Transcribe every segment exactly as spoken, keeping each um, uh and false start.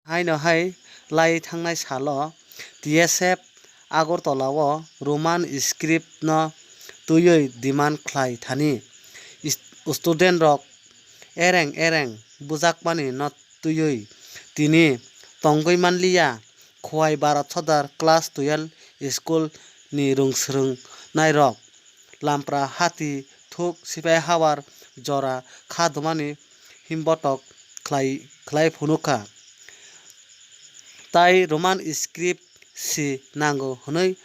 Haino hai lai thangnai salo T S F Agartala o Roman script no twiwi demand khlai thani is-, student rok ereng ereng bujakmani no twiwi tini tongwi manliya. Khowai Bharat Sadar class twelve school ni rwngswrwng nairok lampra hati thuk sipai hawar jora kha dumani himbotok khlai, khlai phunukha. Tai Roman script si nango hwnwi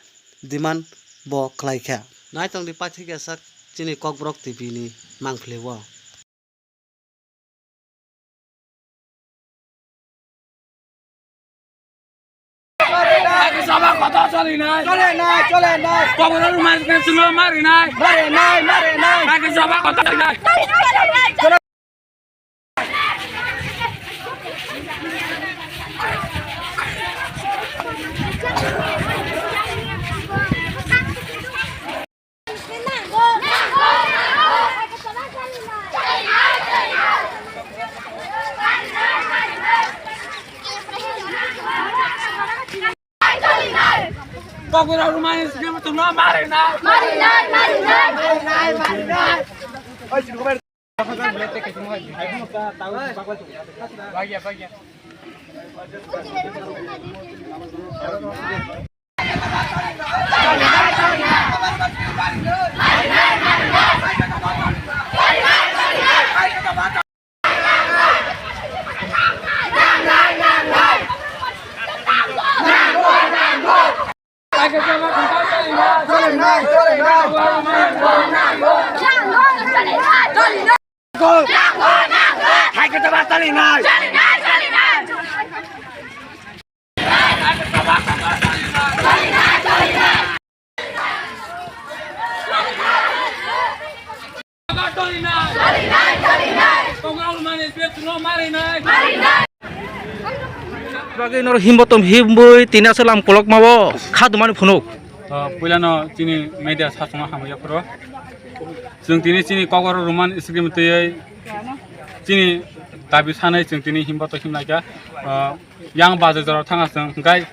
demand bo khlaikha. Naitongdi paithakya sak chini Kokborok T V ni mangpili o. Saba kotha choli nai. Chole nai, chole nai. Kokborok Roman script no mari nai. Mari nai, mari nai. Saba kotha choli nai. Kokborok Roman script no mari nai. Mari nai, mari nai. Mari nai, mari nai. Bagwi norok himbo tong himwi tini aswk lam kolokma o kha dumani phunuk. Ah, puilano chini media sasongno hamya phuru. Chwng tini chini Kokborok Roman script twiwi chini dabi sanai chwng tini himbo to himlaikha. Ah, yang bazar jora thanga chwng hwnkhe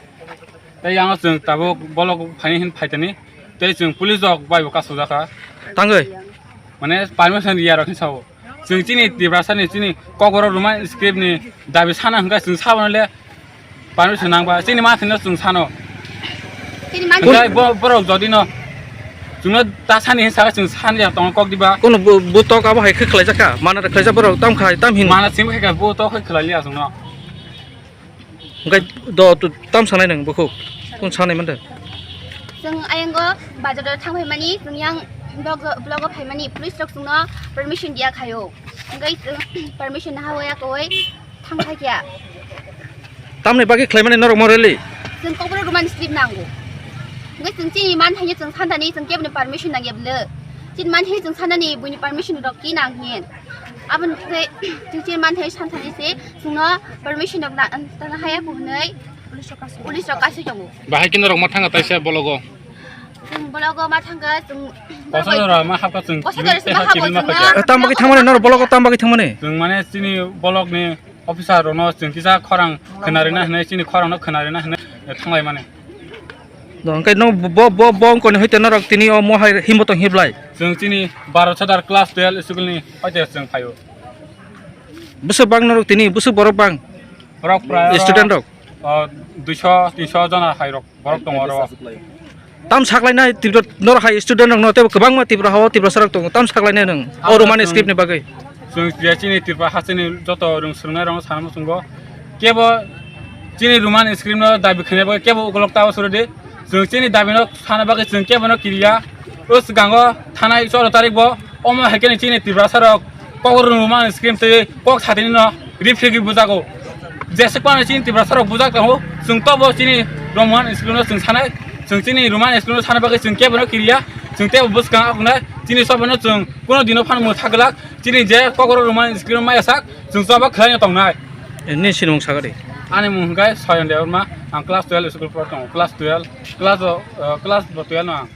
tei yang chwng tabuk bolok phaini hin phaitani tei chwng police rok bai bo kasujaka. Tangwi? Mane permission riya rok hin sao. Chwng chini Tiprasa ni chini Kokborok Roman script ni dabi sana hwnkhe chwng saboni le permission nangba chini manthino chwng sano. Chini manthino. Hwnkhe bo-, borok jodi no chwngno ta sani hin saka chwng sani ya tongo kok diba. Kono bu-, butok abo hai khe khlaijak kha? Mana da khlaijak borok tam khai tam hin. Mana chwng khai kha butok khai khlai liya chwngno. Hwnkhe do, do, tam sanai nwng bukhuk? Kung sanai mantha? Chwng ayango bazar o thang phaimani, chwng yang blog, blog o phaimani, police rok chwngno permission diya khaio. Hwnkhe chwng permission nahawi yakowi thang phaikha. Tamni bagwi khlaimani norok mo rally? Chwng Kokborok Roman script nango. Hwnkhe chwng chini manthai chwng santani chwng keboni permission nangya bwle. Chini manthai chwng santani buini permission rok ki nang hin. Aboni bagwi chwng chini manthai santani se chwngno permission rok na, tangna haya ko hwnwi police rok kasui tongo. Bahai khe norok ma thanga taisa bologo? Chwng bologo ma thanga chwng Kosa jora ma hapkha chwng kosa jora se ma hapkha chwngno. Eh, tam bagwi thangmani norok bologo tam bagwi thangmani? Chwng mane chini bolokni officer rokno chwng kisa khorang khwnarina hwnwi chini khorangno khwnarina hwnwi thanglai mani. Do, hwnkhe no bo, bo, bo wngkoni hoite norok tini o mo hai himbo tong hiblai? Chwng chini Bharat Sadar class twelve school ni hoite chwng phaio. Bwswk bang norok tini, bwswk borok bang? Borok prai student rok? O, duiso, tinso jona hai rok borok tongo oro. Tam saklainai Tripura norok hai student rok no tebo kwbangma Tripura hao Tiprasa rok tongo. Tam saklainai nwng o Roman script ni bagwi? Chwng je chini Tripura hasteni joto rwng swrwngnai rokno sana muchungo. Kebo chini Roman script no dabi khainai bagwi kebo ukolog tabo suri di. Chwng chini dabi no sana bagwi chwng kebo no kiriya. O swkango thanai choro tarik bo omo hai khe chini Tiprasa rok Kokborok Roman script tei kok satini no rifrigwi bujago. Jeswk phano chini Tiprasa rok bujak tongo, chwng tobo chini Roman script no chwng sanai, chwng chini Roman script no sana bagwi chwng kebo no kiriya, chwng tebo bwskang abwnai, chini sobo no chwng kuno dino phano mwthak glak, chini je Kokborok Roman script no maya sak, chwng choba khlai no tongnai. Nini sinimung sagadi? Ani mung hwnkhe Sayan Debbarma, ang class twelve school por tongo, class twelve, class o, uh, class bo twelve no ang.